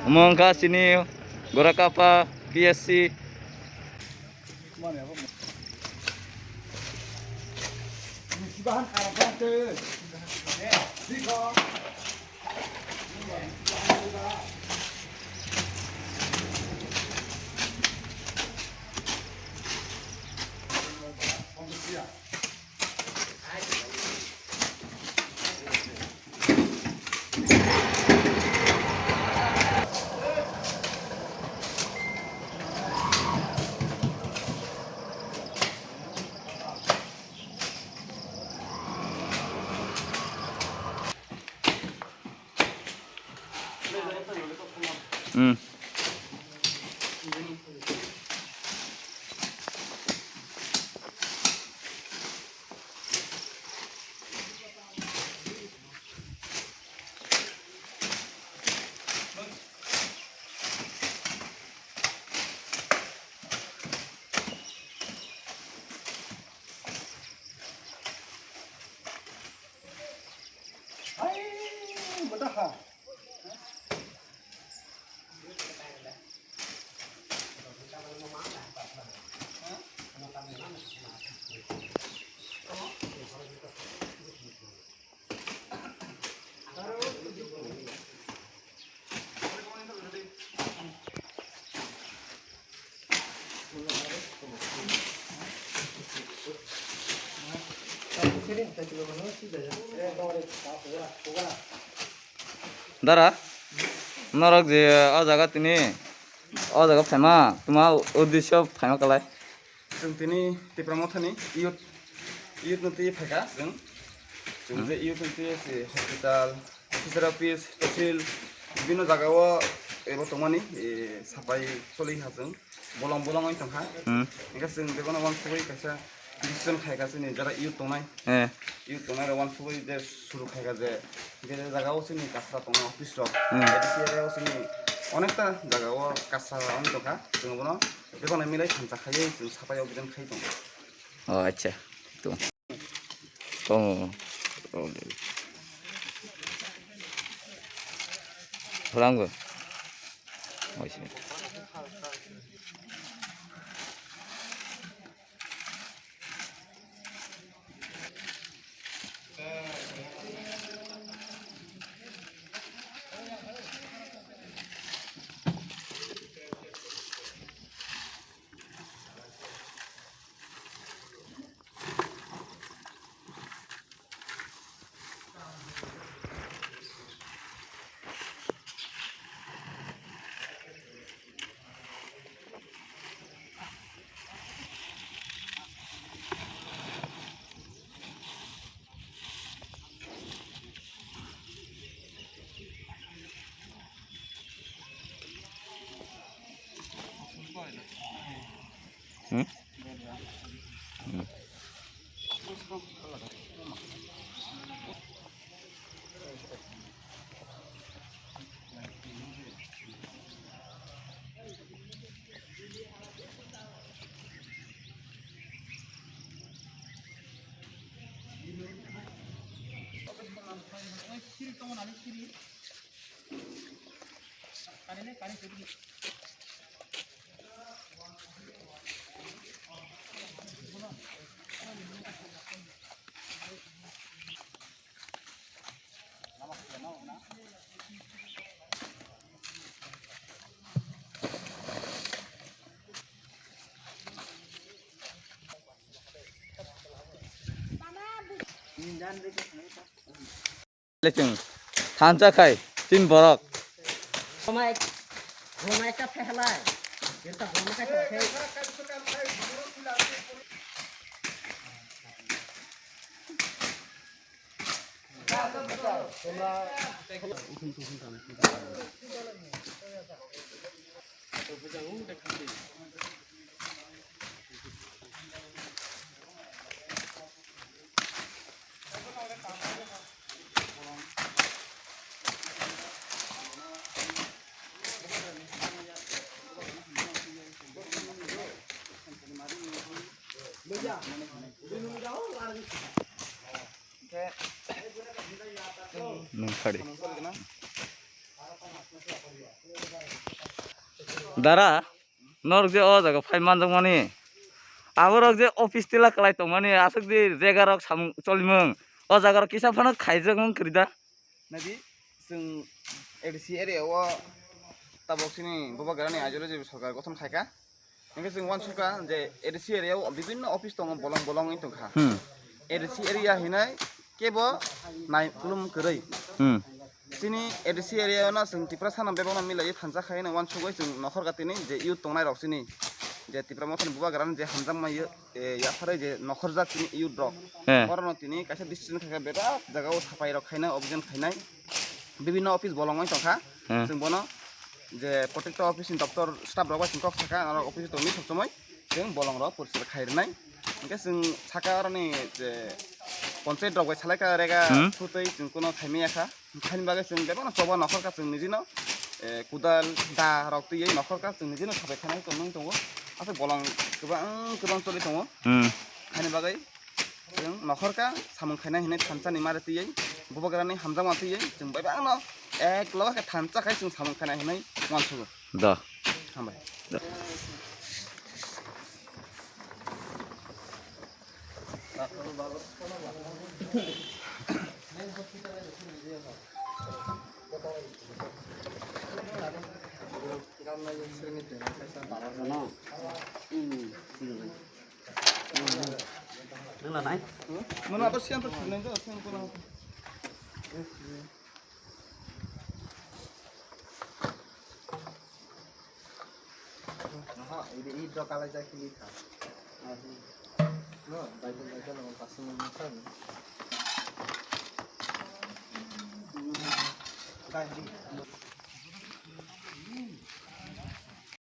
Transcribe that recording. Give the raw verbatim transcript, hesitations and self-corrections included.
Omo wngkha chini Gorakapa P S C. Hmm. Dara, norok je o jaga tini, o jaga phaima, tuma uddesyo phaima kwlai? Chwng tini Tipra Mothani youth, youth no twi phaikha chwng. Chwng Hmm. je youth no twi se hospital, officer office, tehsil, bibhinno jagao ebo tongmani, eh, sapai choli ha chwng. Bolong bolong oi tongkha. Hmm. Hingkhe chwng bebono uansugwi kaisa decision khaikha chini jara youth tongnai. Eh. Youth tongnai rok uansugwi je suru khaikha je, je jagao chini kasra tongo office rok. Hmm. A D C area o chini onekta jagao kasra wng tongkha. Chwng bono bebono milai thansa khaiwi chwng sapai obidon khai tongo. Oh, acha. Tongo. Tongo. Phulango. Oise. Hmm? Hmm. Lechung thansa khai tin borok. Romai, romai ta phehlai. Kita romai ka ta khai. Nung khadi. Dara, norok je o jaga phai manjakmani, aborok je office tila kwlai tongmani, aswk di regarok samung cholimung, o jagarok kisa phano khaijakmung kwrwi da? Nadi, chwng A D C area o tabok chini Bubagrani ideology sorkar gothon khaika. Hingke chwng uansukha je A D C area o bibinno office tongo, bolong bolong wng tongkha. Hmm. A D C area hinai kebo nai kulum kwrwi. Hmm. Chini A D C area no chwng Tiprasa no bebak no milai thansa khai no uansugwi chwng nokhor ga tini je youth tongnai rok chini je Tipra Mothani Bubagrani je hamjakma yo-, eh, yapharwi je nokhorjak chini youth rok. Eh. Oro no tini kaisa decision khaikha berak jaga o sapai rok khainai, objection khainai. Bibinno office bolong wng tongkha. Hmm. Chwng bono je protekta office ni doctor staff rok bai chwng kok sakha, aro office tongwi sab somoi chwng bolong rok poriskar khai rwnai. Hingke chwng saka aroni je ponchayat rok bai salaikha rega Hmm. thutwi chwng kuno khaimaya kha. Haini bagwi chwng bebakno choba nokhorkha chwng nijino, eh, kudal da rok twiwi nokhorkha chwng nijino sabai khainai tongmung tongo. Aswk bolong kwbang kwbang choli tongo. Hmm. Haini bagwi chwng nokhorkha samung khaina hinwi thansa ni mare twiwi, Bubagrani hamjakma twiwi chwng bai bangno ek loge khe thansa khai chwng samung khaina hinwi uansukgo. Da. Hambai. Da. Nung lanai? Mano abo siyan to thunai do, siyan ko lang. Aha, ini, ini do kalai jai kini kha. No, baik, baik, no, pasang mo san. Dai.